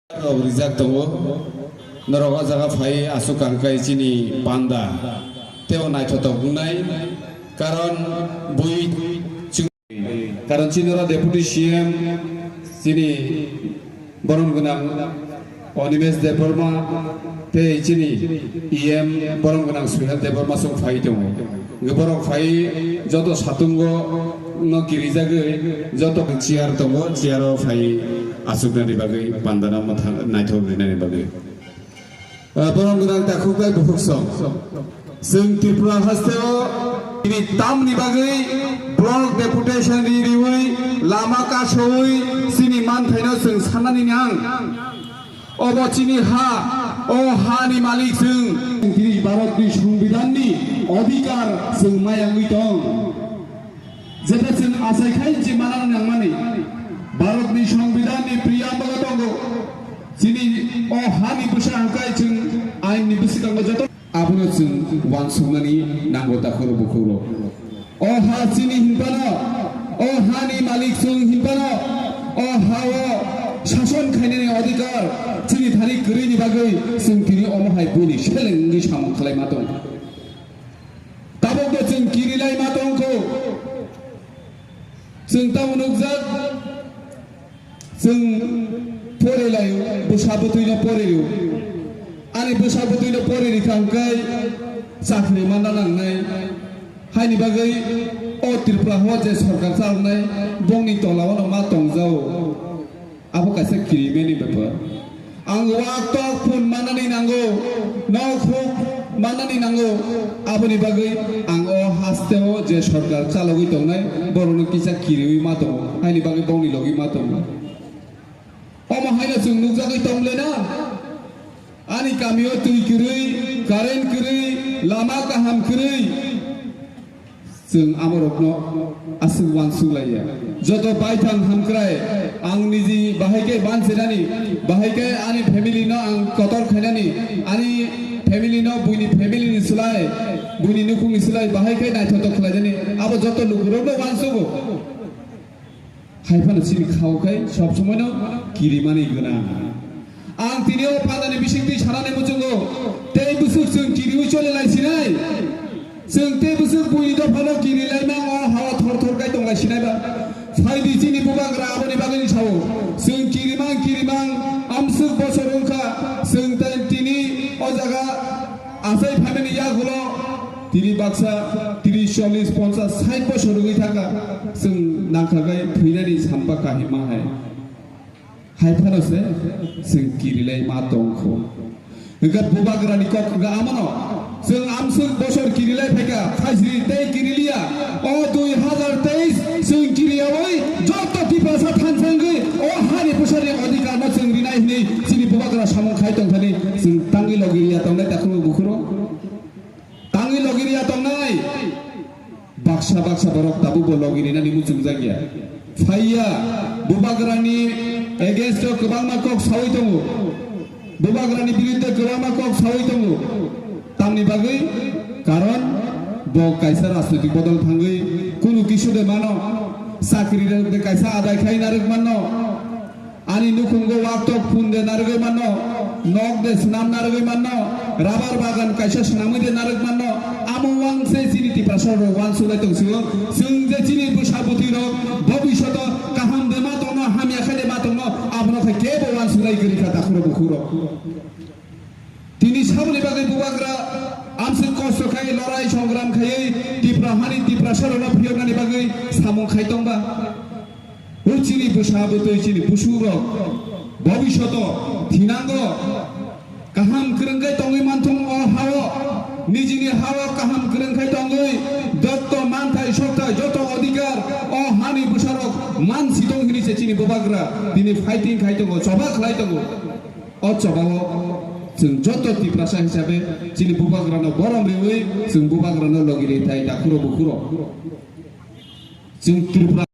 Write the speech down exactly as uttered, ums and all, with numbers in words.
Rok rijak tongo. Norok o jaga phai aswk kangkai chini panda. Tebo naithotok wngnai. Karon bui chwng-, karon chini oro Deputy C M chini borom gwnang Animesh Debbarma tei chini E M borom gwnang Suhel Debbarma chwng phai tongo. Borok phai joto satungo no kirijagwi joto chair tongo, chair o phai aswknani bagwi pandano mwthang naithok rinani bagwi. Ah, borom gwnang takhuk bai bukhuk song. Chwng Tripura hasteo bini tamni bagwi block deputation ri riwi lama kasowi chini manthaino chwng sanani nang. Obo chini ha, o hani malik chwng. Tini Bharatni Songbidanni odhikar chwng mayangwi tong. Jeta chwng achai khai je manang nangmani. Bharatni Songbidanni preamble tongo. Chini o hani bwsa hwnkhe chwng ainni bwskango joto. Abono chwng uansuknani nango takhuro bukhuro. O ha chini hinphano, o hani malik chwng hinphano, o ha-o sason khainani odhikar chini thani kwrwini bagwi chwng tini omo hai buini seleng wngwi samung khlai ma tongo. Tabukbo chwng kirilai ma tongkho. Chwng tamo nukjak, chwng porelaio, bwsa bwtwino poreio. Ani bwsa bwtwino porerikha hwnkhe chakri manna nangnai. Haini bagwi o Tripura o je sorkar chaloknai, bongni tolao no ma tongjao. Abo kaisa kirimani bepar. Ang wak tok phun manani nango, nok huk manani nango. Aboni bagwi ang o hasteo je sorkar chalogwi tongnai, borokno kisa kiriwi ma tongo, haini bagwi bongni logwi ma tongo. Omo haino chwng nukjagwi tong le na? Ani kamio twi kwrwi, current kwrwi, lama kaham kwrwi. Chwng amorokno aswk uansuk laiya. Joto baithang hamkrai, ang niji bahai khe bansinani, bahai khe ani family no ang kotor khainani, ani family no buini family ni slai, buini nukhungni slai bahai khe naithotok khlainani, abo joto lukurokno uansugo. Hai phano chini khao khai sob somoino kirimani gwnang. Ang tini o pandani bisingtwi sanani muchungo, tei bwswk chwng kiriwi choli lai sinai. Chwng tei bwswk buini dophano kiri lai mang o hao thor thor khai tong lai sinai ba. Phaidi chini bubagra aboni bagwi sao. Chwng kirimang kirimang amswk bosor wngkha. Chwng tei tini o jaga Achai phaimani yagulo tini baksa tris, chollis, ponchas, sait bosor wngwi thangkha, chwng nangkhagai thwinani sampha kahima hai. Hai phano se chwng kirilai ma tongkho. Hwnkhe bubagrani kok hwnkhe amano, chwng amswk bosor kirilai phaikha, phaisri tei kiriliya. O dui hazar teis chwng kiriyawi joto Tiprasa thansa wngwi o hani bwsarni odhikarno chwng rinai hwnwi chini bubagra samung khai tongthani chwng tangwi logi riya tongnai takhuk bukhuro. Tangwi logi riya tongnai. Baksa baksa borok tabukbo logi rinani muchungjakya. Phaiya, bubagrani against o kwbangma kok sawi tongo. Bubagrani biruddhe kwbangma kok sawi tongo. Tamni bagwi? Karon bo kaisa rajnoitik bodol thangwi kunu kisu de mano, chakri de kaisa adai khai narwk mano. Ani nukhungo waktok phun de narwgwi mano, nok de swnam narwgwi mano, rabar bagan kaisa swnamwi de narwk mano, amo wangse chini Tiprasa rok uansuk lai tong sio. Chwng je chini bwsa bwtwi rok bobishoto kaham de ma tongno, hamya khai de ma tongno, abono khe kebo uansuk lai kwrwi kha takhuro bukhuro. Tini saboni bagwi bubagra amswk kosto khai lorai songram khaiwi Tipra hani Tiprasa rokno phiyoknani bagwi samung khai tongba. O chini bwsa bwtwi chini busukrok bobishoto thinango kaham kwrwngkhe tongwi manthung o hao, nijini hao kaham kwrwngkhe tongwi dotto manthai sokthai joto odhikar o hani bwsarok mansi tong hini se chini bubagra tini fighting khai tongo, choba khlai tongo. O chobao chwng joto Tiprasa hisabe chini bubagrano borom riwi chwng bubagrano logi ri thai takhuro bukhuro. Chwng Tripura